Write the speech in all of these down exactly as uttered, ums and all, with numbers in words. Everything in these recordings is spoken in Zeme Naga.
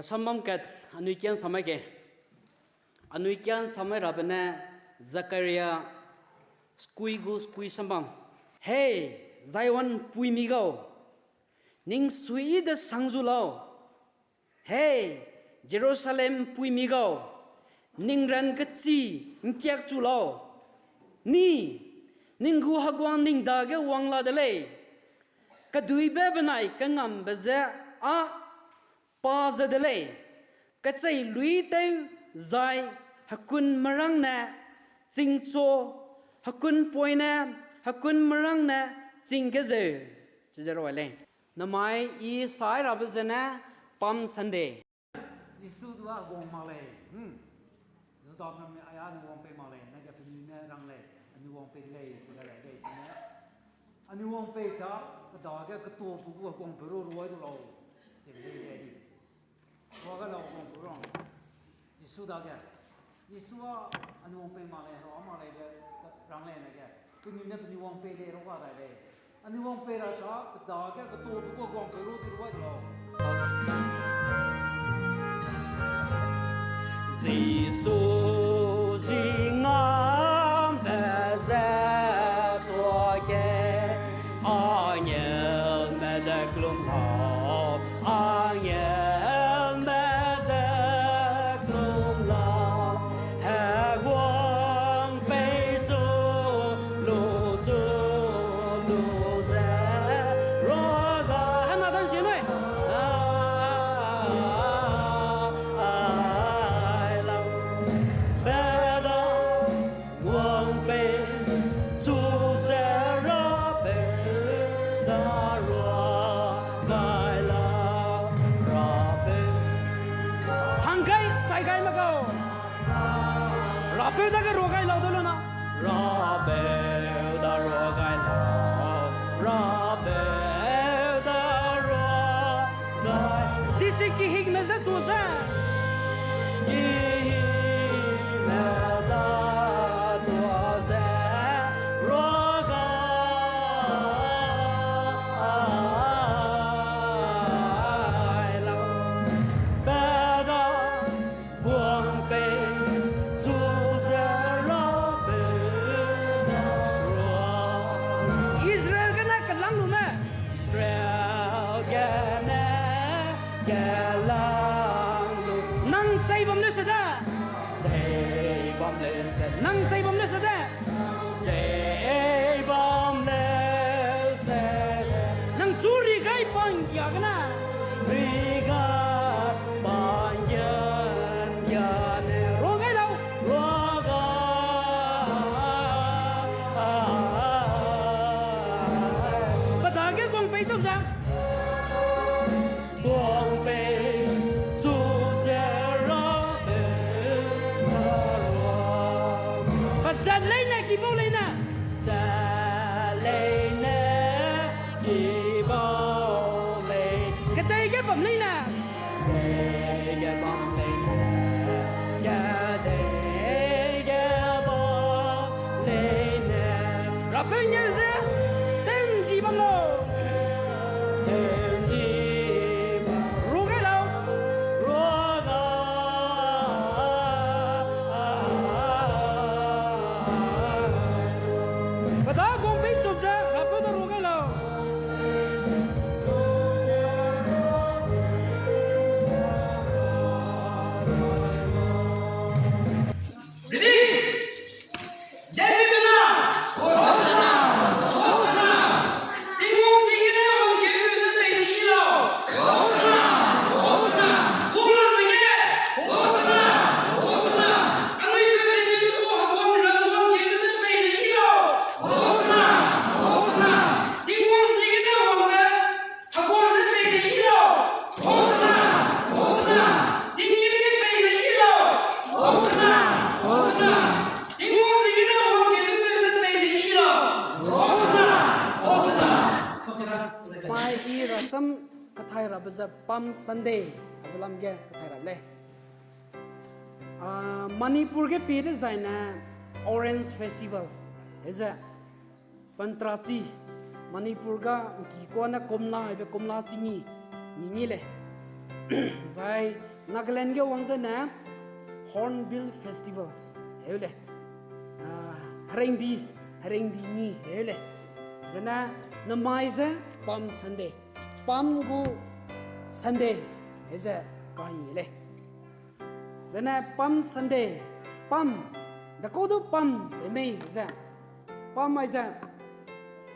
Sambam kat anui kian samai ke. Anui kian samai rabe ne Zakaria skui gu skui sambam. Hei, Zion puimi gau, ning sui de sang zu lau. Hei, Jerusalem puimi gau, ning ran kechi ngkiak chu lau. Ni, ning gu heguang ning dage wang la de lei. Keduibe benai kengambe je â pa ze de lei. Kechei lui tew zai hekun merang ne chingchu, hekun poine hekun merang ne ching ge zeu. Chize roi lei. Namai I sai rabe zene Palm Sunday. Jisu du a guang mak lei. Hmm. Juda me aya anui wang pei mak lei. Nage penui ne rang lei. Anui wang pei de lei. Su lei lei. Anui wang pei cha, pe dage ketuabe gu heguangpeu ru ruai du lau. Chi lei lei di. Ruage lau heguangpeu rang. Jisu dage. Jisu a, anui wang pei mak lei, rua mak lei ge, rang lei ne ge. Penui ne penui wang pei lei, rua dai lei. Anui wang pei ra cha, pe dage ketuabe gu heguangpeu ru di ruai du lau. Jisu zingambe ze tuage, angelme de klum lau, angelme de klum lau, heguang pei chu lu chu lu ze, ruage, hena dan zie nui. Ai lau, beda, wang pei chu ze rapeu da rua gai lau, rapeu. Hanggai, chai gai mak gau. Rapeu dage rua gai lau de lu na. Rapeu da rua gai lau, rapeu da rua gai. Sisi kihikme ze tu ze. Kihikme da tu ze. Rua gai lau. Beda. Wang pei chu ze rapeu da rua. Israel gene kelang lume. Israel gene kelang lu. Nang chei bam leu se da. Chei bam leu se. Nang chei bam leu se da. Chei bam leu se. Nang chu ri gai panggia gene. Ri gai panggia gene. Rua gai lau. Rua gai. Pe dage guang pei chu ze. Guang pei chu ze rapeu da rua. Pe zat leine ki bau leine. Zat leine ki bau lei. Kedei ge bam leine. Kedei ge bam leine. Kedei ge bam leine. Rapeu ngeu ze, tew ndi bam lau. Tew ndi bam. Rua gai lau. Rua gai. Pe da guang pei chu ze, rapeu da rua gai lau. Ready? David na! Hosanna! Hosanna! Tingwang sing gene wangkeu ze pei ze yi lau. Hosanna! Hosanna! Hosanna! Hosanna! Anui peuze David gu heguang ram wangkeu ze pei ze yi lau. Hosanna! Hosanna! Tingwang sing gene wangkeu Heguang ze pei ze yi lau. Hosanna! Hosanna! Tingwang ze pei ze yi lau. Hosanna! Hosanna! Tingwang sing gene wangkeu ze pei ze yi lau. Hosanna! Hosanna! Mai I rasam kathai rabe ze Palm Sunday, abe lam ge kathai rabe lei. Ah, Manipur ge pie dezaine Orange Festival. Heze Pantrachi, Manipur ga ngki kuane komla, aibe komla chingi, ni ni lei. Zai Nagaland ge wang zene Hornbill Festival heu lei. Herengdi, herengdi ni heu lei. Zene namai ze Palm Sunday, Palm gu Sunday heze kani lei. Zene Palm Sunday, Palm, dekau du Palm de mei ze. Palm aize,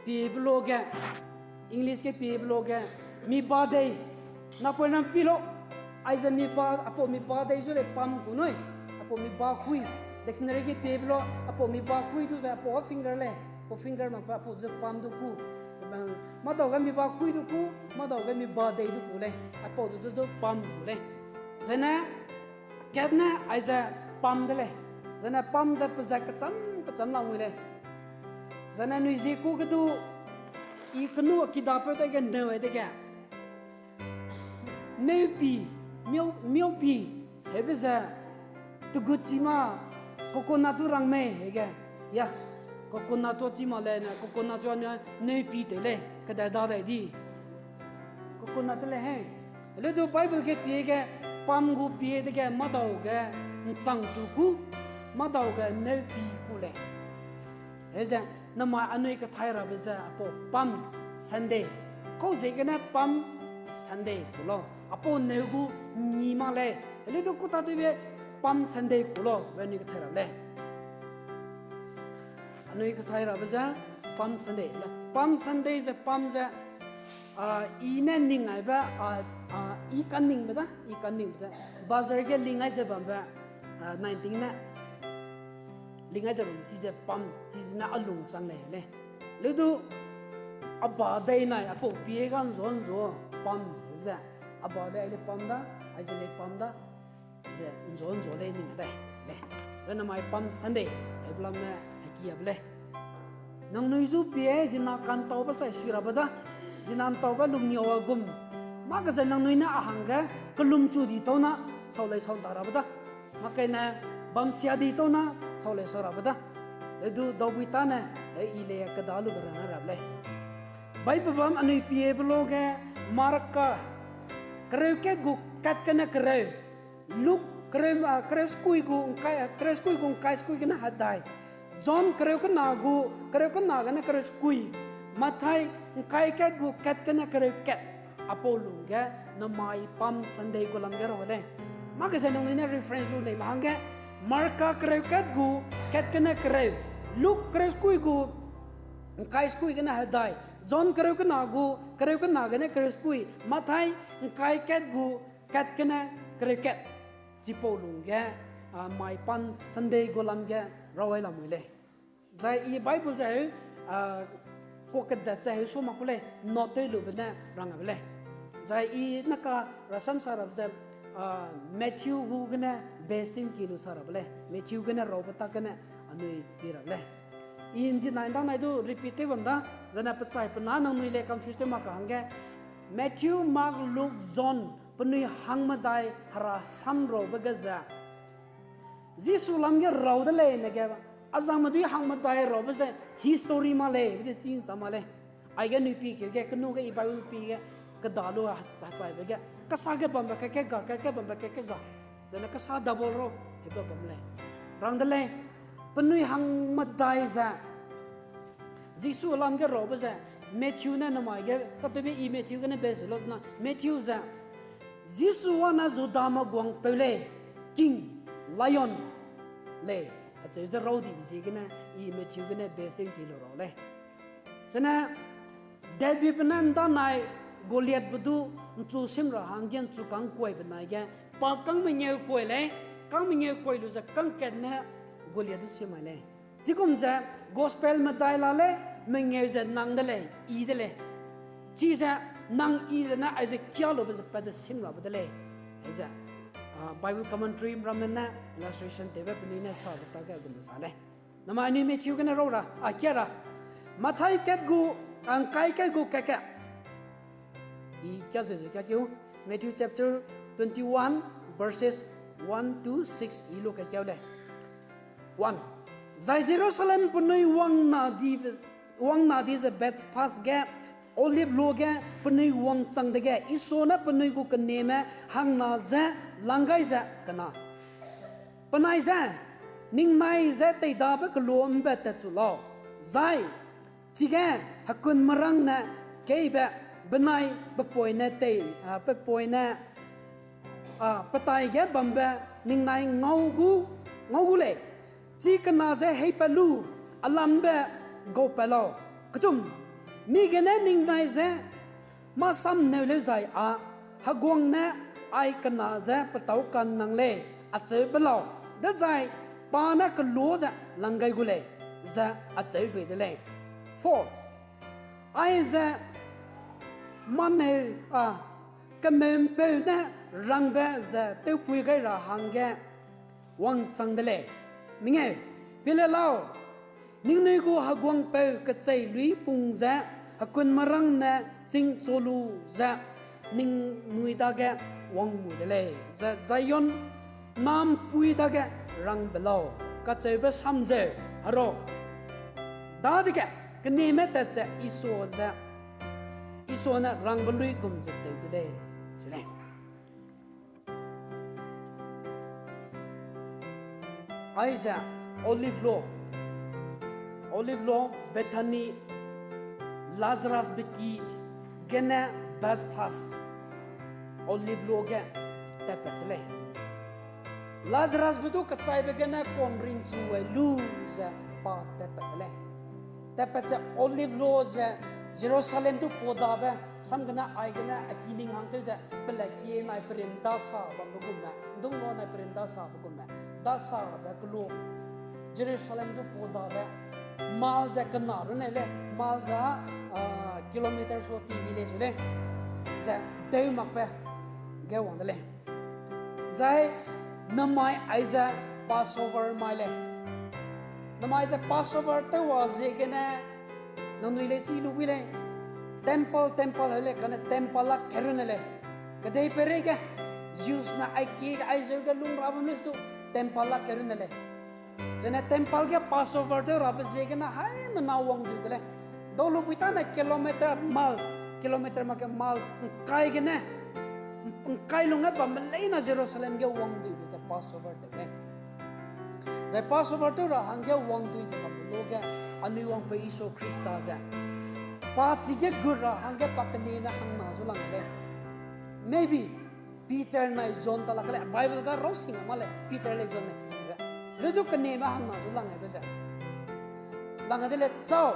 pie beloa ge, English ge pie beloa ge, mi ba dei, napoinam pilo, aize mi ba, apau mi ba dei zu lei palm ku nui, apau mi ba kui, dictionary ge pie beloa, apau mi ba kui du ze, apau finger lei, apau finger mak pa, apau ze palm du ku, madau ge mi ba kui du ku, madau ge mi ba dei du ku lei, apau du ze du palm ku lei. Zene, kat ne aize palm de lei. Zene palm ze pezat kecham kecham lamui lei. Zene nui zie ku ge du, i kenu a kidapeu dege neu ai dege. Neupi, miau, miaupi, hebe ze, tegut chi ma, coconut du rang mei, hege. Ya, coconut tu chi ma lei ne, coconut tu ane neupi tew lei, kedai da dai di. Coconut te lei hei. Helu du Bible ge pie ge, palm gu pie dege madau ge, nchang tu ku, madau ge neupi ku lei. Heze, namai anui kethai rabe ze apau Palm Sunday. Kau ziegene Palm Sunday ku lau. Apau neu gu ni ma lei. Helu du ku ta debe Palm Sunday ku lau, be anui kethai ra lei. Anui kethai rabe ze Palm Sunday le. Palm Sunday ze palm ze, i ne ning aibe, i kaningbe da, i kaningbe ze. Bazar ge ling ai ze bambe, nine ting ne. Ling ai ze bam si ze palm, chi zene a lung chang lei lei. Leu du, a ba dei nai, apau pie ga nzua nzua, palm, ze. A ba dei ai lei palm da, aize lei palm da, ze nzua nzua lei ning dai, lei. Zene mai Palm Sunday, hebe lamme, heki abe lei. Nangnui zu pie, zina kantaube chai sui rabe da, zina ntaube lungniau a gum, mâ ge ze nangnui ne a hangge, kelumchu di tau na, sau lei sau nta rabe da. Mâ kei ne, bam sia di tau na, sau lei sau rabe da. Leu du daubui tâne, e i lei keda lube rang rabe lei. Bible bam anui pie beloa ge, Marka, kereu kat gu kat gene kereu. Luk kereu, kereu sekui gu ngkai, kereu sekui gu ngkai sekui gene hedai. John kereu kena gu, kereu kena gene kereu sekui. Mathai ngkai kat gu kat gene kereu kat. Apau lungge, namai Palm Sunday gu lam ge ra lei. Mâ ge ze nangnui ne reference lu nei ma hangge, Marka kereu kat gu, kat gene kereu. Luk kereu sekui gu, ngkai sekui gene hedai. John kereu kena gu, kereu kena gene kereu sekui. Mathai ngkai kat gu, kat gene kereu kat. Chipau lungge, mai Palm Sunday gu lam ge rawai lamui lei. Zai i Bible ze heu, kua kedat ze heu sua mak ku lei, note lube ne rang abe lei. Zai i naka rasam sa rabe ze, Matthew gu gene base tew ngki lu sa rabe lei. Matthew gene raube tak gene anui pi rabe lei. I nzi nai nda nai du repeat tew bam da, zene pechai pena nangnui lei confuse tew mak ka hangge. Matthew, Mark, Luke, John, penui hangmedai hera sam raube ge ze. Jisu lam ge rau de lei ne ge, azangme dui hangmedai raube ze history ma lei, be ze chîng sa ma lei. Aige nui pi keu ge, kenu ge i Bible pi ge, keda lu hechaibe ge. Kesa ge bambe ke ke ga, ke ke bambe ke ke ga. Zene kesa double ro, hebe bam lei. Rang de lei, penui hangmedai ze. Jisu lam ge raube ze, Matthew ne namai ge, katebe i Matthew gene base lu na, Matthew ze. Jisu ane Judame guangpeu lei, King, Lion lei, acheu ze rau dibe ziegene, i Matthew gene base tew ngki lu rau lei. Zene, Davidbe ne nda nai Goliathbe du nchu sim ra hangge nchu kang kuai benai ge, pa kang mengeu kuai lei, kang mengeu kuai lu ze kang kat ne Goliath du sim mai lei. Chigum ze gospel medai la lei, mengeu ze nang de lei, i de lei. Chize nang i zene aize kia lube ze pat ze sim rabe de lei. Aize, Bible commentary ramme ne illustration tewbe penui ne sabe ta ge gum sa lei. Namai anui Matthew gene rau ra, a kia ra. Mathai kat gu, ngkai kat gu kat ke. I kia ze ze kia keu. Matthew chapter twenty-one, verses one to six, i lu ke kiau lei. One. Zai Jerusalem penui wang na di, wang na di ze Bethphage ge, Olive luage penui wangchang dege, Isua ne penui gu keneme hangna ze lang gai ze kena. Penai ze, ningnai ze teidabe kelu ’mbe tatchu lau. Zai, chige hekunmerângne keibe benai pepoine tei, a, pepoine, a, petai ge bambe ningnai ngau gu, ngau gu lei. Chi kena ze heipat lu, a lambe gaupat lau. Kechum, mi gene ningnai ze mâ samneu leu zai â, heguang ne ai kena ze petâu ka'nnang lei, acheu be lau, dezai pa ne kelu ze lang gai gu lei, ze acheu bei de lei. Four, aize mâ neu, a, kemeu'mpeu ne rangbe ze tewpui gai ra hangge wangchang de lei. Mengeu, pie le lau, ningnui gu heguangpeu kecheiluî pung ze hekunmerângne chingchu lu ze ningnui dage wang mui de lei, ze Zion na'mpui dage rang be lau, kacheube sam zeu, herua. Dadege keneme tat ze Isua ze, Isua ne rangbe luigum ze tew de lei, ze lei. Aize Olive lu, Olive lu, Bethany, Lazarusbe ki gene Bethphage, Olive lu ge tatpat de lei. Lazarusbe du kechaibe gene kuam ringchu ai lu ze pa tatpat de lei. Tatpat ze Olive lu ze Jerusalem du pau dabe, sam gene aigene a ki ning hang tew ze pele kie nai perin dasa bambe gumme, ’ndung lu nai perin dasabe gumme, dasabe kelu, Jerusalem du pau dabe, mile ze kena runne lei, mile ze, a, kilometer su ti mi lei ze lei, ze deu makbe ge wang de lei. Zai namai aize Passover mai lei. Namai ze Passover tew wa ziegene, nangnui lei chi lu gui lei. Temple, temple heu lei, kane temple lak kerunne lei. Kedei peireige, Jewsme aikie ge aizeu ge lung ra bam lei stu, temple lak kerunne lei. Zene temple ge Passover tew rabe ziegene haimena wangdui de lei. Dau lu pui tane kilometer, mile, kilometer mak ge mile ’ngkai gene, ’ngkai lungge bambe leine Jerusalem ge wangduibe ze Passover tew lei. Zai Passover tew ra hangge wangdui ze bambe luage, anui wangpeu Isua Khrista ze pa chige gut ra hangge pa keneme hangna zu lang lei. Maybe Peter nai John ta lak lei, Bible ga rau sing ma lei, Peter lei John lei. Leu du keneme hangna zu lang aibe ze, lang ai de lei chau,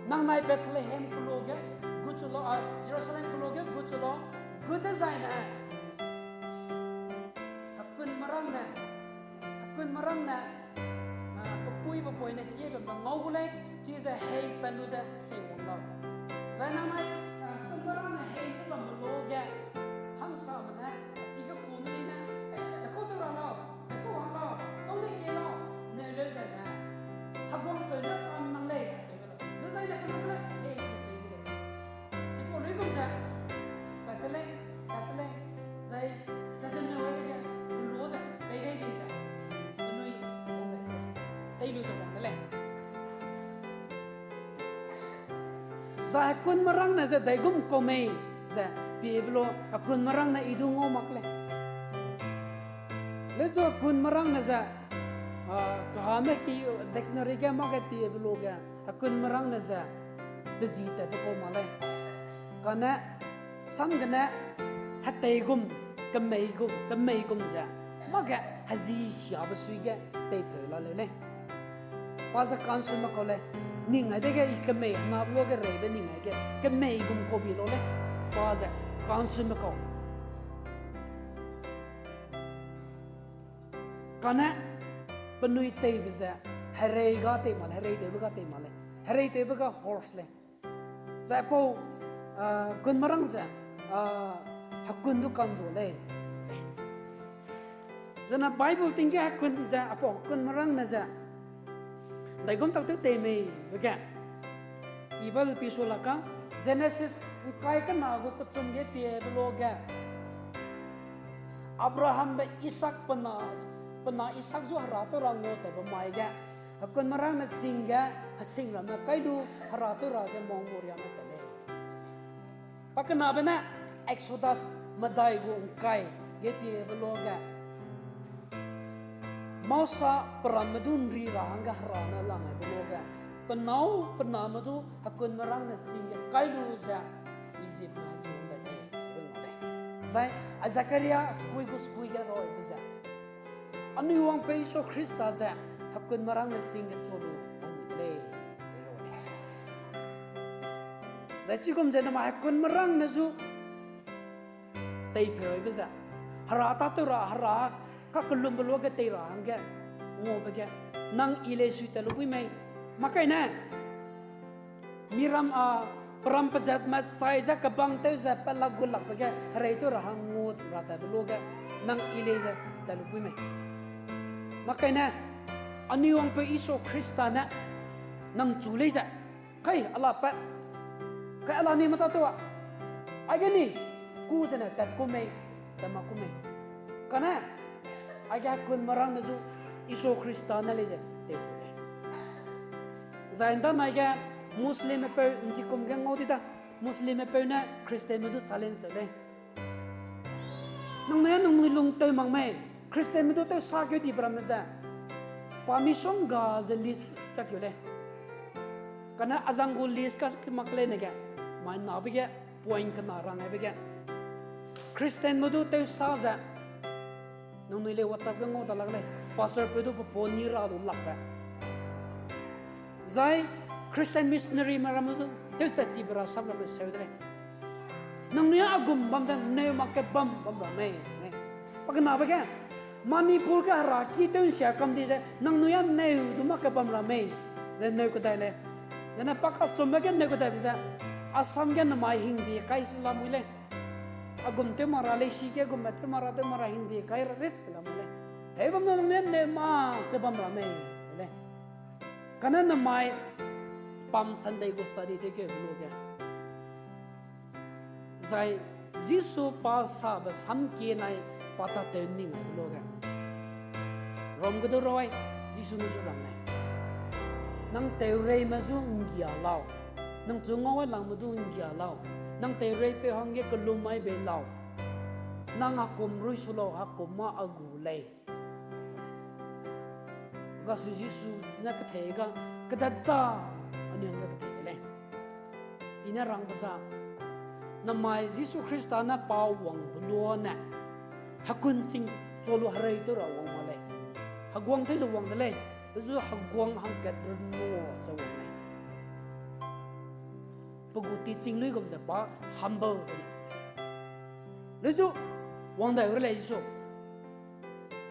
nang nai Bethlehem kelu ge gut chu lau, a, Jerusalem kelu ge gut chu lau, gut dezaine hekunmerângne, hekunmerângne, a, pepui pepoine kie bambe ngau gu lei, chize hei pat lu ze hei wang lau. Zai nang nai, a, hekunmerângne hei ze bambe luage, hangsame ne, chige ku mei ne, dekau tew ra lau, dekau hang lau, chau mei kie lau, neu leu zaine, heguangpeu ne pa nang lei, acheu gu lau. Dezaine kelu lei, hei ze pei gu lei. Chipau luigum ze, pat de lei, pat de lei, zai, zai ze neu ai ge, lu ze, pei gai di ze, penui, wang de lei, tei lu ze wang de lei. Zai hekunmerângne ze daigum kau mei ze piebe lu, hekunmerângne i du ngau mak lei. Leu du hekunmerângne ze, a, kahame ki dictionary ge mâ ge piebe luage, hekunmerângne ze, pe zi tatbe kau mak lei. Kane, sam gene, heteigum, kemeigum, kemeigum ze, mâ ge hezi siabe sui ge teipeu la leu lei. Pa ze ka'nsunme kau lei, ning ai dege i kemei henabe luage reibe ning ai ge kemeigum kau bi lau lei, pa ze ka'nsunme kau. Kane, penui teibe ze, herei ga tei mak lei, hereitewbe ga tei mak lei, hereitewbe ga horse lei. Zai pau, a, hekunmerâng ze, a, hekun du ka'nzu lei. Zene Bible ting ge hekun ze, apau hekunmerângne ze, daigum tak tew tei mei be ge, i Bible pi su lak ka, Genesis ’ngkai kena gu kechum ge piebe luage, Abrahambe Isak pe na, pe na Isak zu hera tew ra ngau tatbe mai ge, hekunmerângne ching ge, hesing ramme kai lu, hera tew ra ge mong Moriame tat lei. Pakenabe ne Exodus medai gu ’ngkai ge piebe luage, Mosa peramme du ’nri ra hangge Hera ne langaibe luage, penâu pename du hekunmerângne ching ge kai lu ze Ijipme hegî wang dai lei, ze wang lei. Zai Zakaria sekui gu sekui ge raibe ze, anui wangpeu Jisu Khrista ze hekunmerângne ching ge chu lu wang de lei, ze rau lei. Zai chigum ze namai hekunmerângne zu teipheu aibe ze, Hera tâtew ra, Hera kakellumbe luage tei ra hangge ngaube ge, nang I lei sui tat lu bui mei. Makai ne, miram a, peram pezatme chai ze kebang tew ze pelak gu lakbe ge hereitew ra hang ngua ra tatbe luage, nang I lei ze tat lu bui mei. Makai ne, anui wangpeu Jisu Khrista ne nang chu lei ze, kai a la pat, kai a la ni meta tew a, aige ni, ku zene tat ku mei, tat mak ku mei. Kane, aige hekunmerângne zu Jisu Khrista ne lei ze tei ku lei. Zai ’nda naige Muslimmepeu ’nzikum ge ngau di da, Muslimmepeu ne Christianme du challenge se lei. Nangnui a nangnui lung tew mak mei, Christianme du tewsa keu dibe ramme ze, pa misongga ze list kakeu lei. Kane azang gu list ka mak leine ge, mai nabe ge point kena rang aibe ge, Christianme du tewsa ze, nangnui lei WhatsApp ge ngau da lak lei, pastorpeu du pe pa ni ra lu lakbe. Zai Christian missionaryme ramme du tewchat tibe ra sap ramme seu de lei. Nangnui a gum bam ze neu mak kebam bam ra mei, mei. Pakenabe ge, Manipur ge Hera ki tew ’nsia kam di ze nangnui a neu du mak kebam ra mei, ze neu kedai lei. Zene pakachumbe ge neu kedaibe ze, Assam ge namai hingde kai su lamui lei. Agum tew mak ra lei, si ge gumme tew mak ra, tew mak ra hingde kai ra rit lamui lei. Hei bam ne nangnui a neu mak ze bam ra mei, lei. Kane namai Palm Sunday gu study tewkeube luage, zai Jisu pa sabe samkie nai pa tâtew ning aibe luage, Rom ge du roi, Jisu ne zu rang lei. Nang teureime zu ’nggia lau. Nang chu ngau ai langme du ’nggia lau. Nang teureipeu hangge kellum mai bei lau. Nang hekum rui su lau, hekum mâ a gu lei. Gasu Jisu ne kethei ga, kedada anui hangge kethei de lei. I ne rangbe za, namai Jisu Khrista ne pa wangbe luane, hekun ching chu lu herei tew ra wang mak lei. Heguang tew ze wang de lei, zu heguang hangkat reno ze wang lei. Pe gu teaching luigum ze pa humble de lei. Lestu, wang dai gu re lei Jisu.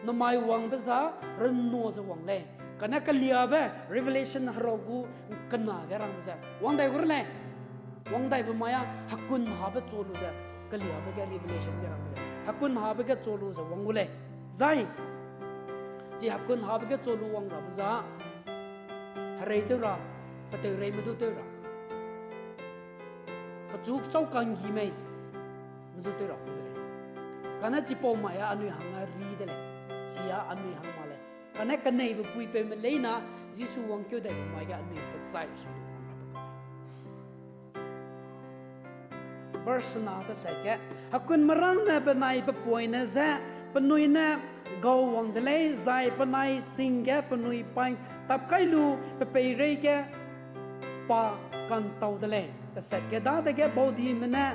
Namai wangbe za reno ze wang lei. Kane keliabe Revelation herau gu kena ge rangbe ze wang dai gu re lei. Wang daibe mai a hekun habe chu lu ze, keliabe ge Revelation ge rangbe ze hekun habe ge chu lu ze wang gu lei. Zai chi hekun habe ge chu lu wang rabe za, herei tew ra, peteureime du tew ra, pechu kechau kanggi mei, mezu tew ra gu de lei. Kane chipau mai a anui hang a ri de lei, chi a anui hang ma lei. Kane keneibe puipeume leina, Jisu wangkeu daibe mai ge anui pechai su lu wang rabe kau lei. Verse na tesat ge, hekunmerângne benai pe poine je penui ne gau wang de lei, zai penai ching ge penui paî tap kai lu pe peireige pa kantau de lei. Tesat ge, dadege baudime ne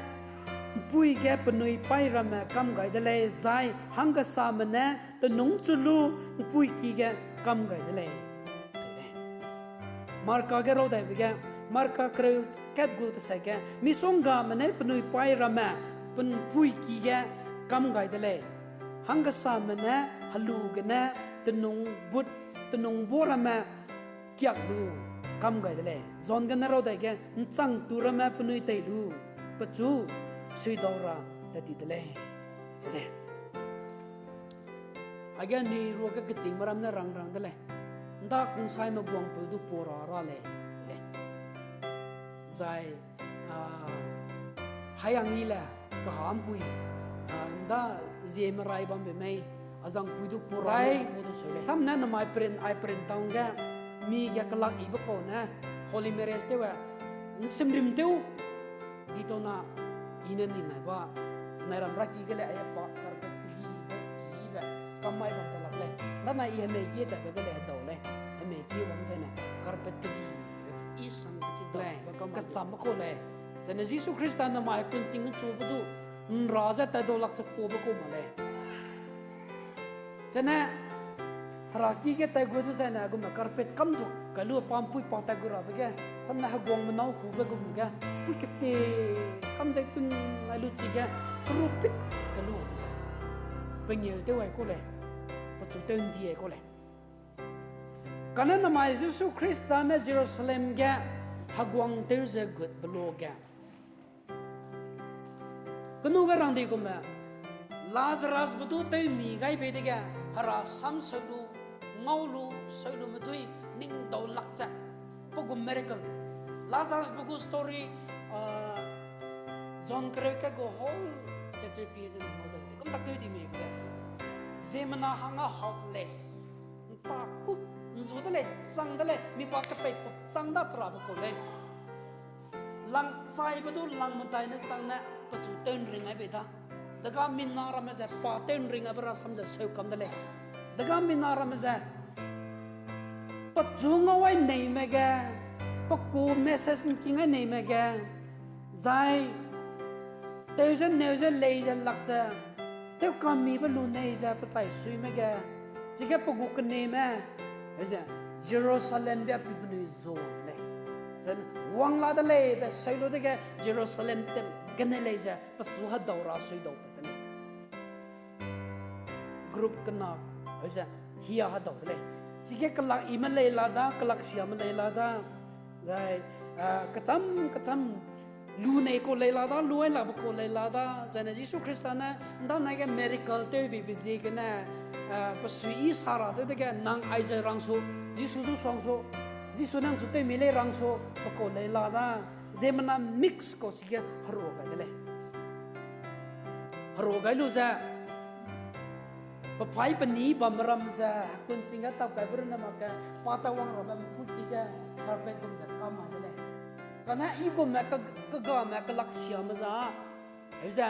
’mpuî ge penui paî ramme kam gai de lei, zai hangkesame ne tenungchu lu ’mpuîki ge kam gai de lei. Marka ge raw daibe ge, Marka kereu kat gu tesat ge, misonggame ne penui paî ramme ’mpuîki ge kam gai de lei. Hangkesame ne helu gene tenung but, tenung bua ramme kiak lu kam gai de lei. John gene raw dai ge, ’nchangtu ramme penui tei lu, pechu suidau ra tat ti de lei. Cheu lei. Aige anui ruage kechîngme ram ne rang rang de lei. ’Nda kungsaime guangpeu du pua ra ra lei, lei. Zai, a, haiang i le, kaha ’mpui, a, ’nda zieme rai bambe mei, azangpui du pua ra lei, pua du seu lei. Sam ne namai print, ai print town ge, mi ge kelak ibe kau ne, holy marriage tew e, ’nsimrim tew, di tau na, I ne ning nai ba, nai ram ra ki ge lei, aia pa carpet kedibe, kibe, kamai bam ta lak lei. Dana i hemei ki tatbe ge lei hedau lei. Hemei ki wang zai ne, carpet kedibe, i sang kedi lei, kacham kau lei. Zai ne Jisu Khrista namai kunching chu be du, nra ze tat dau lak ze kuabe kau ma lei. Zai ne, hera ki ge tat gu de zai ne, gume carpet kam du, kai lu pa mpui pa tat gu rabe ge, sam ne heguang menau hube gume ge, pui kete, kam zai tun ngai lu chige, keru pit kai lu. Pengeu tew ai kau lei, pechu tew ndi ai kau lei. Kane namai Jisu Khrista ne Jerusalem ge heguang tew ze gutbe luage, kenu ge rang di gume, Lazarusbe du tewmi gai bei dege, hera sam seu lu, ngau lu, seu lu medui, ning dau lak ze. Pe gu miracle. Lazarusbe gu story, John kereu ke gu whole chapter pi ze ning ngau de, kum tak tew di mei be. Ziemmena hangge hopeless. Nta ku, nzu de lei, chang de lei, mi pa kepei pu chang da pe rabe kau lei. Lang chaibe du lang medai ne chang ne, pechu tew nring ai bei da. Dega mina ramme ze pa tew nring aibe rasam ze seu kam de lei. Dega mina ramme ze, pechu ngau ai neime ge, pe ku message ngking ai neime ge, zai tew ze neu ze lei ze lak ze, tewkamibe lu nei ze pe chai suime ge, chige pe gu keneme, ze Jerusalem bia pi penui zu lei. Ze wang la de lei be seu lu dege Jerusalem tem gene lei ze pechu hedau ra suidau pat de lei. Group kena, ze hia hedau de lei. Chige kelak ime lei la da, kelak siame lei la da. Zai, kecham, kecham, lu nei kau lei la da, lu ai labe kau lei la da. Zai ne Jisu Khrista ne, nda nai ge miracle tew bibe ziegene, pe sui i sa ra tew dege nang aize rangsu, Jisu du suangsu, Jisu nang su tewmi lei rangsu, pe kau lei la da. Ziemmena mix kau chige herua gai de lei. Herua gai lu ze, pe paî pe nî bamme ram ze, hekunching ge tap kaibe runne mak ge, pa tawang ramme mpui ki ge, carpet gum ze kam mai de lei. Kane i gumme ke, kegame kelak siame za, heuze,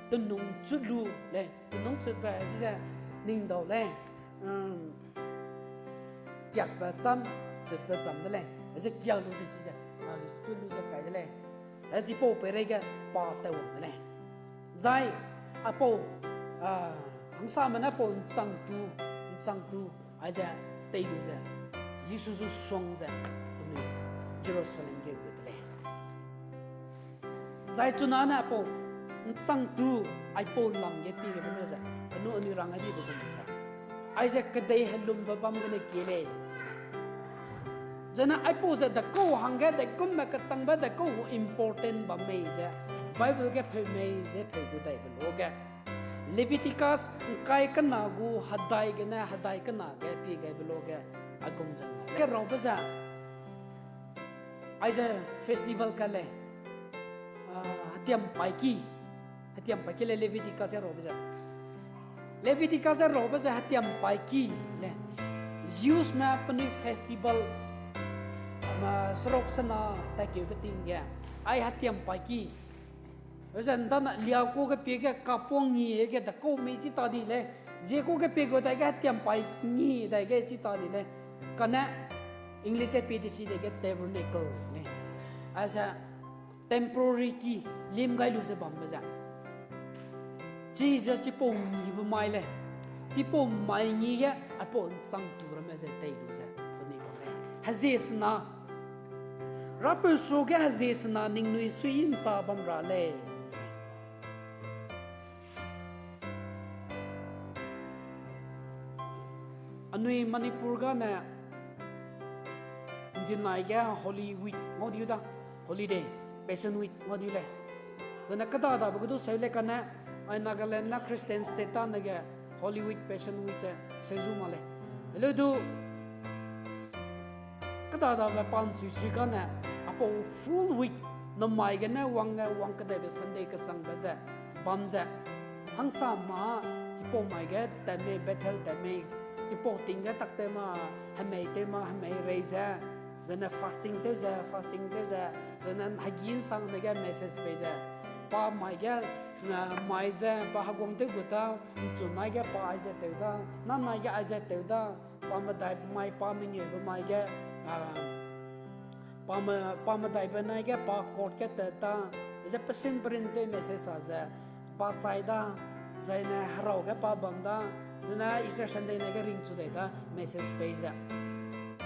tenung chut lu lei, tenung chutbe heuze, ning dau lei. Kiakbe cham, chutbe cham de lei. Heuze kiak lu ze chize, chut lu ze kai de lei. Hechipau peireige pa tewwang de lei. Zai, aipau, hangsame ne pau nchangtu, nchangtu, aize tei lu ze, Jisu zu suang ze, penui Jerusalem ge gut de lei. Zai chuna ne aipau, nchangtu, aipau lam ge pie gebe lu ze, kenu anui rang ai dibe gum ze. Aize kedei helumbe bam gene kie lei. Zene aipau ze dekau hangge, degumme kechangbe dekau gu important bam mei ze, Bible ge pheu mei ze pheu gu daibe luage. Leviticus ngkai kena gu hedai gene hedai kena ge pie gaibe luage, aigum ze. Ke raube ze, aize festival ka lei, hetiam paîki, hetiam paîki lei Leviticus ze raube ze. Leviticus ze raube ze hetiam paîki lei. Jewsme penui festival, seruk sena taikeube ting ge, ai hetiam paîki. Ze ndana liakau ge pie ge kapuang ngi ge dekau mei chi ta di lei. Ziekau ge pie gu dai ge hetiam paî ngi dai ge chi ta di lei. Kane English ge pie di si dege tabernacle lei. Aize temporary ki lim gai lu ze bambe ze. Chize chipau ngibe mai lei. Chipau mai ngi ge aipau nchangtu ramme ze tei lu ze penui bam lei. Hezie sena. Rapeu suage hezie sena ningnui sui nta bam ra lei. Anui Manipur gane, nzinai ge Holy Week ngau diu da, holiday, Passion Week ngau diu lei. Zene kedadabe ge du seu lei kane, ai Nagaland na Christian state tane ge Holy Week, Passion Week ze seu zu mak lei. Heleu du, kedadabe pa nchui sui kane, aipau full week, namai gene wang ge wang kedaibe Sunday kechangbe ze, bam ze, hangsame, chipau mai ge tat mei, Bethel tat mei, chipau ting ge tak tew ma, hemei tew ma, hemei rei ze, zene fasting tew ze, fasting tew ze, zene hegi nsangne ge message pei ze, pa mai ge, a, mai ze, pa heguang tew gu ta, nchun nai ge pa aize tew da, na nai ge aize tew da, pa medai mai pa mengeube mai ge, a, pa me-, pa medaibe nai ge pa court ge tat da, ze pesin perin tew message sa ze, pa chai da, zaine herau ge pa bam da, zene Easter Sunday nai ge ringchu dai da message pei ze.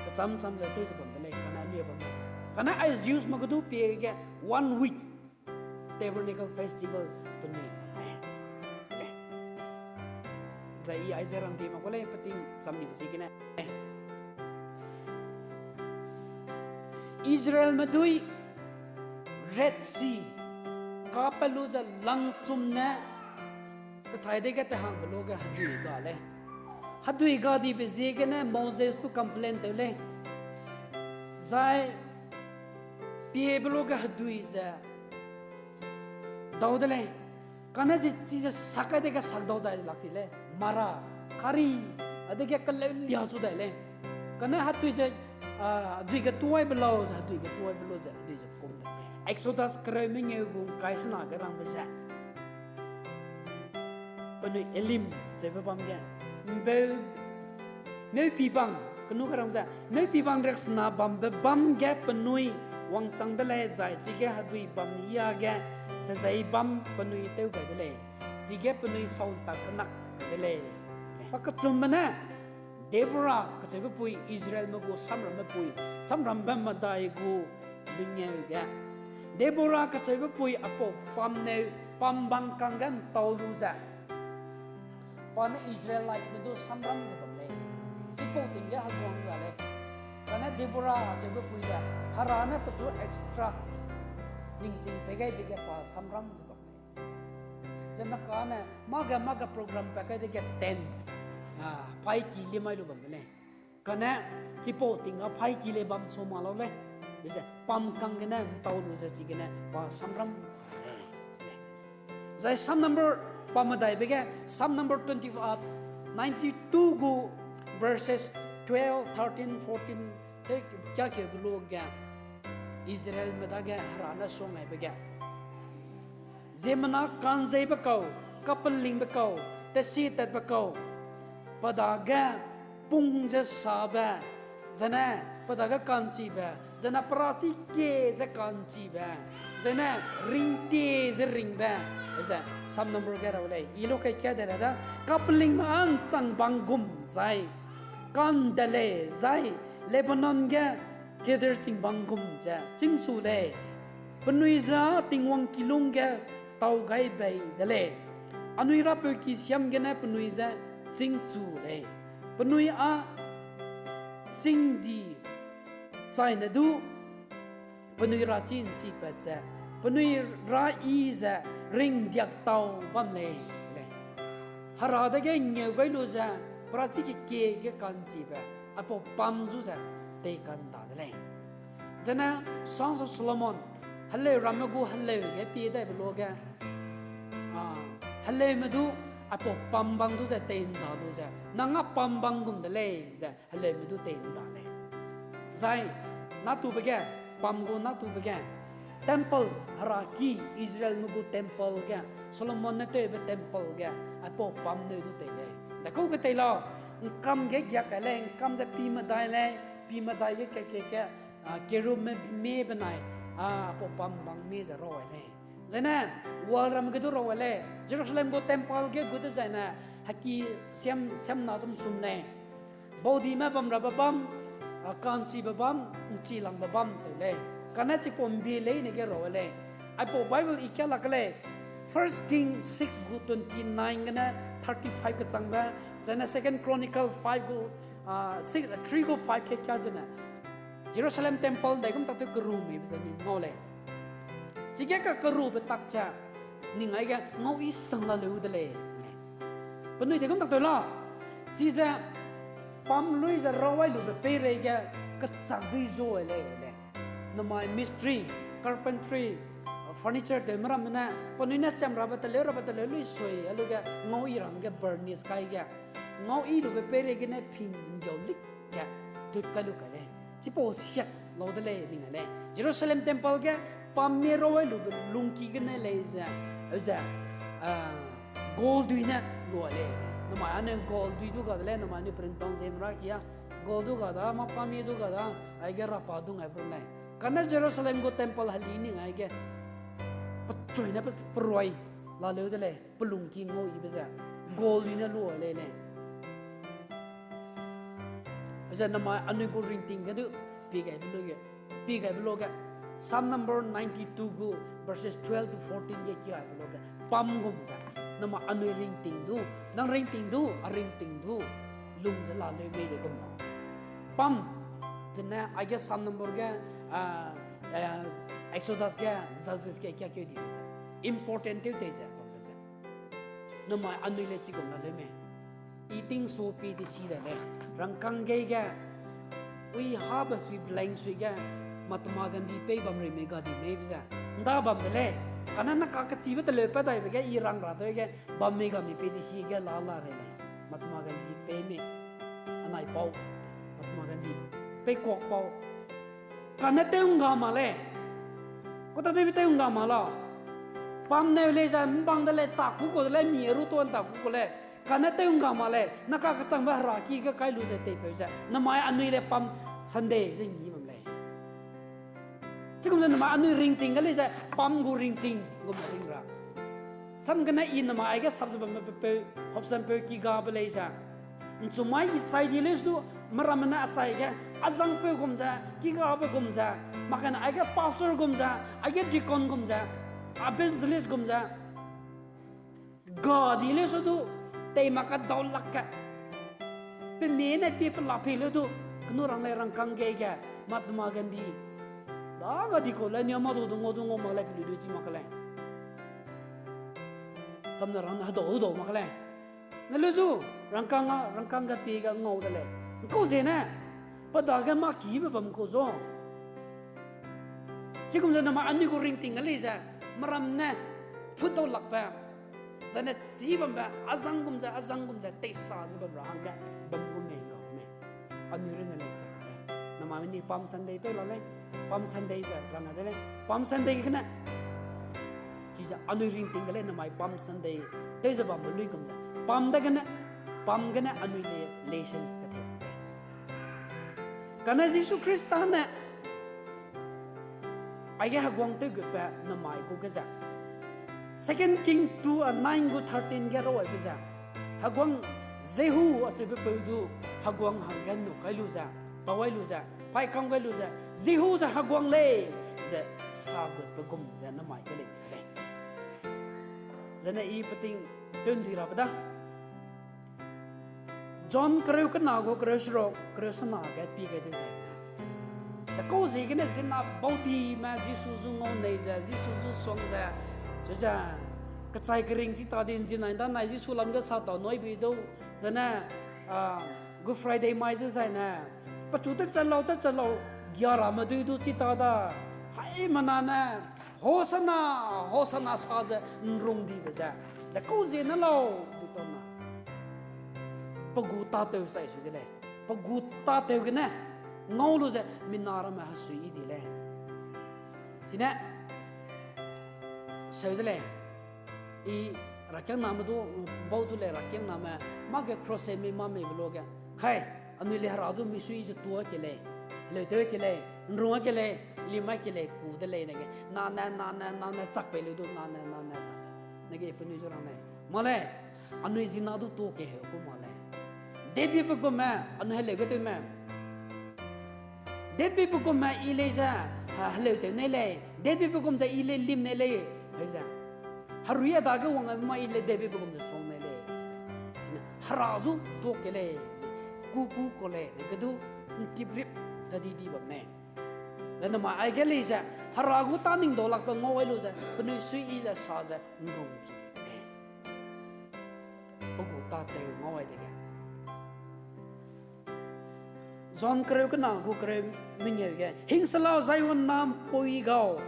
Kecham cham ze tew ze bam de lei, kane anui bam de lei. Kane ai Jews me ge du pie ge one week Tabernacle Festival penui bam lei. Zai i aize rang di mak gu lei peting cham dibe ziegene. Israelme dui Red Sea kape lu ze langchum ne pethai dege tehangbe lu ge hedui ga lei. Hedui ga dibe ziegene Moses du complain tew lei. Zai piebe lu ge hedui ze dau de lei. Kane zi chize sak kai dege sak dau dai lak chi lei. Mara, kari, a dege keleu lia chu dai lei. Kane hedui ze, a, hedui ge tuaibe lau ze, hedui ge tuaibe lu ze, hedui ze pum dai lei. Exodus kereu mengeu gu ngkai sena ge rangbe ze penui Elim kacheube bam ge, ’mbeu, meupi bang, kenu ge rang ze, meupi bang riaksena bambe bam ge penui wangchang de lei, zai chige hedui bam hia ge, tezei bam penui tew gai de lei, chige penui sau ’ntak kenak gai de lei. Pa kechumbe ne, Deborah kacheube pui Israelme gu samrambe pui, samrambe medai gu mengeu ge. Deborah kacheube pui aipau pamneu, pam bang kangge ’ntau lu ze pa ne Israeliteme du samram ze bam lei. Chipau ting ge heguang ga lei. Kane Deborah kacheube pui ze, Hera ne pechu extra ningching pei gaibe ge pa samram ze bam lei. Zene kane mâge mâge program pa kai dege tent, a, phaiki lie mai lu bam de lei. Kane chipau ting ga phaiki lei bam sua ma lau lei. Ze pam kang gene ’ntau lu ze chigene pa samram ze lei. Zai Psalm number, pa medaibe ge, Psalm number twenty, a, ninety-two gu verses twelve, thirteen, fourteen, te kiakeube lu ge, Israelme dage Hera ne suangaibe ge. Ziemmena ka'nzeibe kau, kapelingbe kau, tesietatbe kau, pe dage pung ze sabe, zene pe dage ka'nchibe, zene perachi kie ze ka'nchibe, zene ringtie ze ringbe, ze Psalm number ge rau lei, i lu kai kia de ra da, kapelingme â ’nchang bang gum zai ka'nde lei, zai Lebanon ge kedar chingbang gum ze chîngchu lei. Penui ze Tingwang kilûng ge tau gai bei de lei. Anui Rapeu ki siam gene penui ze chîngchu lei. Penui â chîng di chaine du penui rachi ’nchipat ze, penui ra yi ze ringdiak tau bam lei, lei. Hera dage ngeu gai lu ze, perachi kekie ge ka'nchibe, aipau pam zu ze tei ka'nda de lei. Zene Songs of Solomon, heleu ramme gu heleu ge pie daibe lu ge, a, heleume du aipau pam bang du ze tei ’nda lu ze, nang â pam bang gum de lei ze, heleume du tei ’nda lei. Zai, natube ge, pam gu natube ge, temple, Hera ki, Israelme gu temple ge, Solomon ne tewbe temple ge, aipau pam neu du tei lei. Dekau ge tei lau, ’ngkam ge giak kai lei, ’ngkam ze pi medai lei, pi medai ge ke, ke, ke, a, kerubme mie benai, a, aipau pam bang mie ze rau ai lei. Zaine, wall ram ge du rau ai lei, Jerusalem gu temple ge gu dezaine, heki siam, siam na zum sum lei. Baudime bam rabe bam, a, ka'nchibe bam, ’nchilangbe bam tew lei. Kane chipau ’mbie leine ge rau ai lei. Aipau Bible i kia lak lei. First King six gu twenty-nine gene thirty-five kechangbe, zaine Second Chronicle five gu, a, six, three gu five ke kia zene. Jerusalem temple ndaigum tak tew keru meibe ze ni ngau lei. Chige kakerube tak ze, ning aige ngau i sang la leu de lei. Penui de gum tak tew la. Chize pam lui ze rau ai lube peireige kechak dui zu ai lei lei. Namai mistri, carpentry, furniture tewme ramme ne, penui ne cham rabe teleu rabe teleu lui sui, a lu ge ngau i ra hangge burnish kai ge. Ngau i lube peireige ne ping ’nggau lik ge tut kai lu kai lei. Chipau siak lau de lei ning ai lei. Jerusalem temple ge Pam mi rau ai lube lungki gene lei ze, ze, gold dui ne lua lei. Namai anui gold dui du ga de lei, namai anui printang zem ra kia. Gold du ga da, mâ pam mi du ga da, aige rapa du ngai bru lei. Kane Jerusalem gu temple heli ning aige, pechuine pe, perui laleu de lei, pe lungki ngau ibe ze, gold dui ne lua lei lei. Ze namai anui gu ringting ge du, pi gaibe luge, pi gaibe luge, Psalm number ninety-two gu verses twelve to fourteen ge ki gaibe luge, pam gum ze, namai anui ringting du, nang ringting du, a ringting du, lung ze laleu mei de gum la. Pam, zene aige Psalm number ge, Exodus ge, Judges ge kia keu dibe ze, important tew tei ze bambe ze. Namai anui le chigum laleu mei. I tingsu pi di si da lei. Rangkâng gei ge, ui habe sui blank sui ge, Mahatma Gandhi pei bam rei mei ga di mei be ze, nda bam de lei. Kane na kakechibe teleu pa daibe ge i rang ra deu ge, bam mei ga mei pei di si ge la la rei lei. Mahatma Gandhi pei mei, anai pau, Mahatma Gandhi, peikuak pau. Kane tew ngga ma lei. Ku ta tewbe tew ngga ma lau. Pam neu lei ze mbang de lei, ta ku ku de lei, mi ru tuan ta ku ku lei. Kane tew ngga ma lei, na kakechangbe Hera ki ge kai lu ze teipeu ze, namai anui le Palm Sunday ze ngi bam lei. Chigum ze namai anui ringting ge lei ze, pam gu ringting gum ring ra. Samgene i namai aige sap ze bambe peu, hopsampeu ki gabe lei ze. Nchumai i chai di leu su, meramme ne achai ge, azangpeu gum ze, ki gabe gum ze, makane aige pastor gum ze, aige deacon gum ze, evangelist gum ze. Ga di leu su du, tei mak ka dau lak ge. Pe mie ne pie pe la pei leu du, kenu rang lei rangkâng gei ge, Mahatma Gandhi. Daga di kau lei nia ma du du ngau du ngau mak lei pe lu du chi mak ka lei. Samne rang ne hedau du dau mak ka lei. Ne leu du, rangkâng a, rangkâng ge pie ge ngau de lei. Ngkau ziene, pe dage mâ kibe bam kau zu. Chigum ze namai anui gu ringting ge lei ze, meram ne, phut dau lakbe. Zane chî bambe, azang gum ze, azang gum ze, teisa ze bam ra hangge, bam gu mei ngau mei. Anui runne lei chak ka lei. Namai meni Palm Sunday tew la lei. Palm Sunday ze rang a de lei. Palm Sunday gene, chize anui ringting ge lei namai Palm Sunday tew ze bambe luigum ze, pam dagene, pam gene anui le lesson kethei lei. Kane Jisu Khrista ne, aige heguang tewgutbe namai gu ge ze, Second King two a nine gu thirteen ge rau aibe ze, heguang Jehu acheube peu du, heguang hangge nu kai lu ze, tau ai lu ze, paîkang gai lu ze, Jehu ze heguang lei, ze sa gutbe gum ze namai ge lei gu lei. Zene i peting tew ndi rabe da. John kereu kena gu kereu seruk, kereu sena ge pi gai dezai ne, dekau ziegene ziemmena baudime Jisu zu ngau nei ze, Jisu zu suang ze, chize, kechai kering chi ta di nzinai da nai Jisu lam ge sa tau nui bi du, zene, a, Good Friday mai ze zai ne, pechu techat lau, techat lau, gia ramme dui du chi ta da, haimena ne, Hosanna, Hosanna sa ze nrung dibe ze, dekau ziene lau, du tau na. Pe gu tâtew chai sui de lei. Pe gu tâtew gene, ngau lu ze, mina ramme hesui yi di lei. Chine, seu de lei. I rakiangname du, bau du lei rakiangname, mâ ge cross mei mâ meibe luge. Kai, anui le Hera du misui ze tua ke lei, heleutew ke lei, nrung ke lei, lim ke lei, ku de lei nege. Nane, nane, nane, chak pei leu du, nane, nane, ta. Nege penui zu rang lei. Mâ lei, anui ziemmena du tua ke heu ku mâ lei. Davidbe gumme, anui heleu ge tewme. Davidbe gumme i lei ze, ha, heleutew nei lei. Davidbe gum ze i lei lim nei lei. Heu ze. Herui a dage wang ma i lei Davidbe gum ze suang nei lei. Chine, Hera zu tua ke lei. Ku ku kau lei. Nege du, ntiprip, ta di di bam lei. Be namai aige lei ze, Hera gu tâ ning dau lakbe ngau ai lu ze, penui sui yi ze sa ze, nrung chu lei. Pe gu tâtew ngau ai dege. John kereu kena gu kereu mengeu ge, hingse lau Zion na ’mpuî gau,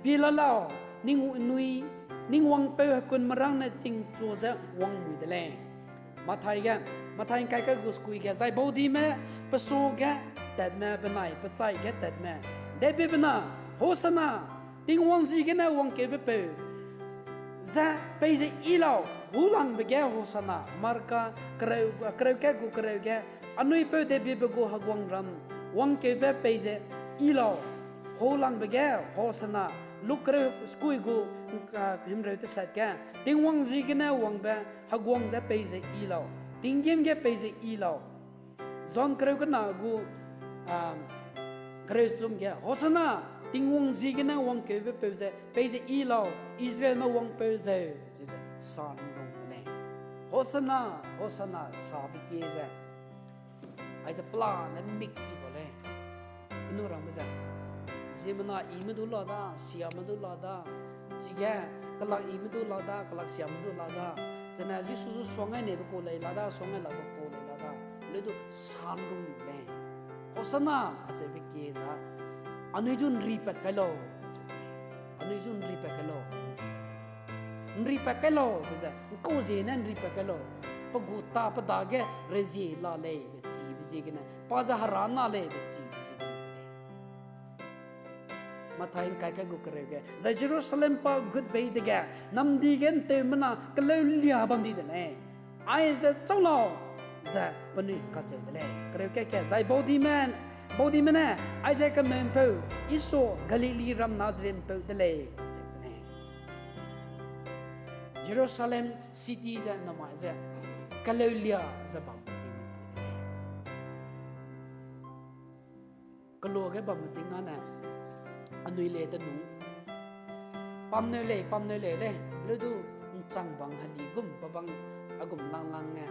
pie la lau, ning nui, ning wangpeu hekunmerângne chingchu ze wangmui de lei. Mathai ge, Mathai ’ngkai kai gu sekui ge, zai baudime, pe su ge tatme, benai pe chai ge tatme, Davidbe na, Hosanna, Tingwang ziegene wangkeube peu ze peize yi lau, hulangbe ge Hosana, Marka kereu, kereu kat gu kereu ge, anui peu Davidbe gu heguangram, wangkeube peize yi lau, hulangbe ge Hosana, Luk kereu sekui gu, a, himreu tesat ge, Tingwang ziegene wangbe heguang ze peize yi lau, tinggîm ge peize yi lau. John kereu kena gu, a, kereu chum ge, Hosana, Tingwang ziegene wangkeube peu ze peize yi lau, Israelme wangpeu zeu, ze, ze sa nrung de lei. Hosana, Hosana, sabe kie ze. Aize pelane mix si kau lei. Kenu rangbe ze, ziemmena yime du la da, siame du la da, chige kelak yime du la da, kelak siame du la da. Zene Jisu zu suang ai neibe kau lei la da, suang ai labe kau lei la da. Leu du sa nrung lu lei. Hosana, acheube kie ze, anui zu nripat kai lau. Anui zu nripat kai lau. Nripat kai lau, be ze, nkau ziene nripat kai lau. Pe gu ta pe dage rezie la lei, be chibe ziegene. Pa ze hera na lei, be chibe ziegene de lei. Mathai ngkai kat gu kereu ge, zai Jerusalem pa gut bei dege, namdi ge nteumena keleu lia bam di de lei. Aize chau lau, ze penui kacheu de lei. Kereu kat ge, zai baudime, baudime ne, aize kemeu'mpeu, Jisu Galili ram Nazareth'mpeu de lei, kacheu de lei. Jerusalem city ze namai ze, keleu lia ze bambe tingpui de lei. Keloa ge bambe ting ane, anui le tenung. Pamneu lei, pamneu lei lei, leu du nchang bang heli gum, pe bang a gum langlang ne,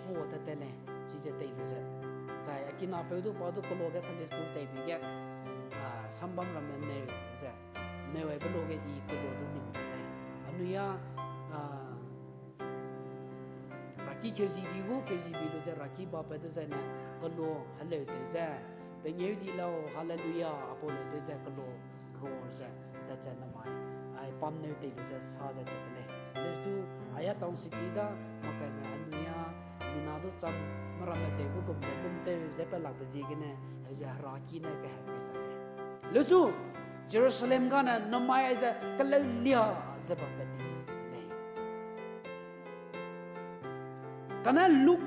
puâ tat tat lei, chize tei lu ze. Zai a kinapeu du pa du keloa ge Sunday school teibe ge, a, sambam ramme neu ze, neu aibe lo ge i keloa du ning lei. Anui a, a, raki keuzibi gu, keuzibi lu ze raki bapat dezaine, keloa heleu tew ze, pengeu di lau, hallelujah, apau leu tew ze keloa ro ze, tat ze namai, ai pamneu tei lu ze sa ze tat de lei. Lestu, aia town city da, makaine anui a, mina du cham, meramme tewbe gum ze lum tew ze pe lakbe ziegene, heuze heraki ne kehe kai ta lei. Lestu, Jerusalem gane namai aize keleu lia ze bambe ting de lei. Kane Luk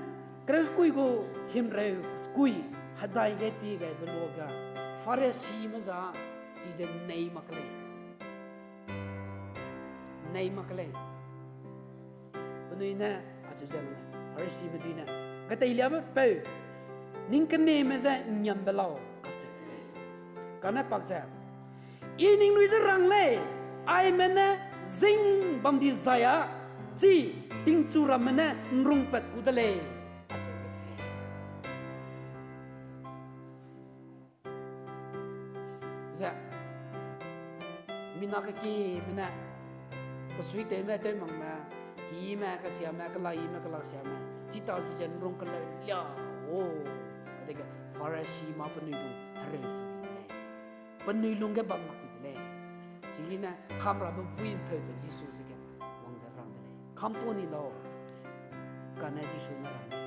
kereu sekui gu himreu sekui hedai ge pie gaibe luage, Pharisime za chize nei mak lei. Nei mak lei. Penui ne, acheu ze, Pharisime dui ne, keteiliabe peu, ning keneme ze ngiambe lau, kacheu. Kane pak ze, I ningnui je rang lei, aime ne zing bam di zai â, chi tingchu ramme ne nrungpat gu de lei, acheu de lei. Ze, mina kekieme ne, pesuitewme, tewmangme, kime, kesiame, kelaime, kelaksiame, chita zi ze nrung keleu lia, o, adege Pharisi mâ penui lung hereu chu di de lei. Penui lungge bam lak di de lei. Chigine kamrabe pui ’mpeu ze Jisu zege wang ze rang de lei. Kam tu ni lau. Kane Jisu ne rang lei.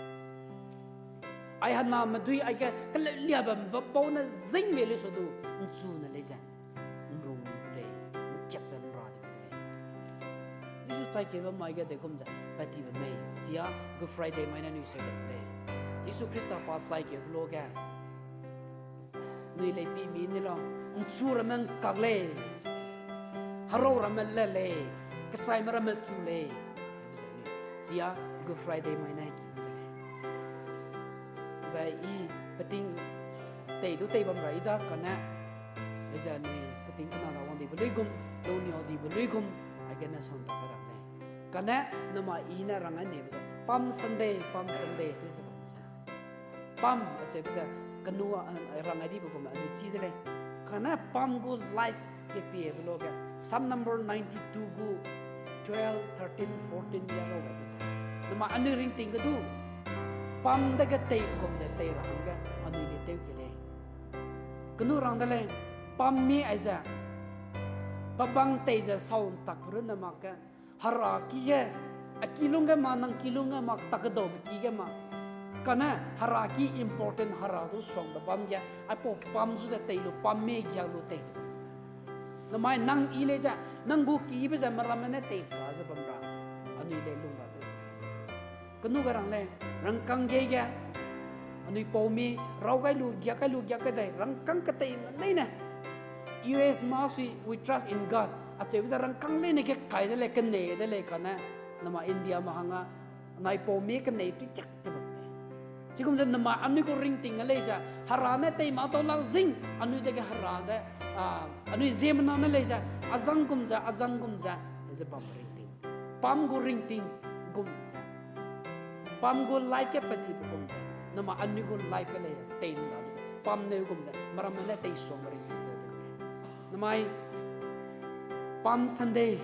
Ai hename dui aige keleu lia bambe bau ne zing lei leu su du, ’nchu ne lei ze, ’nrung di gu lei, ’nkiak ze ’nra di gu de lei. Jisu chaikeu bam aige degum ze, pat ti bam mei, chia Good Friday mai ne anui seu de gu lei. Jisu Khrista pa chaikeu be luage, nui lei pi mi ni lau, ’nchu ramme ’ngkak lei, herau ramme le lei, kechaime ramme chu lei. Chia Good Friday mai ne ki de lei. Zai i peting tei du tei bam ra i da kane, zai anui peting kena ra wang dibe luigum, lungniau dibe luigum, aigene sam ta kai ra lei. Kane, nama i ne rang ai neibe ze, Palm Sunday, Palm Sunday, pe ze bam ze. Palm, acheube ze, kenu a, a, rang ai dibe gum anui chi de lei. Kane Palm gu life kepiebe luage, Psalm number ninety-two gu twelve, thirteen, fourteen ge lau gaibe ze. Nama anui ringting ge du, Palm dege teibe gum ze tei ra hangge anui le tew ke lei. Kenu rang de lei, Palm mi aize, pebang tei ze sau ’ntak pe runne mak ge, heraki ge, a ki lungge ma, nang ki lungge ma, tak kedaube ki ge ma. Kane heraki important hera du suangbe bam ge, aipau Palm zu ze tei lu, Palm mi giak lu tei ze bam ze. Namai nang i lei ze, nang gu kibe ze meramme ne teisa ze bam ra, anui lei lung ra de lei. Kenu ga rang lei, rangkâng gei ge, anui paumi, raw gai lu, giak gai lu, giak gai dai, rangkâng keteime leine. U S ma sui, we trust in God. Acheube ze rangkâng leine ge kai de lei, kenei de lei kane, namai India ma hangge, nai paumi kenei tu chak te bam lei. Chigum ze namai anui gu ringting a lei ze, Hera ne teima tau lak zing, anui dege Hera de, a, anui ziemmena ne lei ze, azang gum ze, azang gum ze, ze bam ringting. Pam gu ringting gum ze. Pam gu life ge patibe gum ze. Namai anui gu life ge lei, teina de. Pam neu gum ze, meramme ne teisuame ringting de de lei. Namai, Palm Sunday,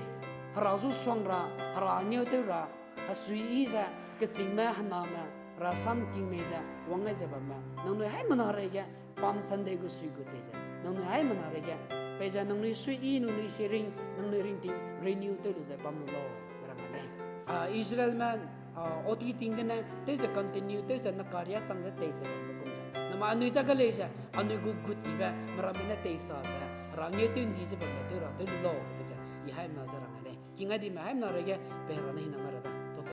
Hera zu suang ra, Hera ngeutew ra, hesui yi ze, kechîngme, hename, Hera sam king mei ze, wang gai ze bamme, nangnui haimena reige, Palm Sunday gu sui gu tei ze, nangnui haimena reige, peize nangnui sui yi, nangnui si ring, nangnui ringting renew tew lu ze bam lu lau, be rang a lei. A, Israelme, a, oti ting gene, tew ze continue, tew ze nakaria chang ze tei ze bambe gum ze. Namai anui dage lei ze, anui gu gut ibe, meramme ne teisa ze, Hera ngeutew ndi ze bambe tew ra tew lu lau, be ze, i haimena ze rang a lei. Kingai dime haimena reige, pei Hera ne hiname ra da.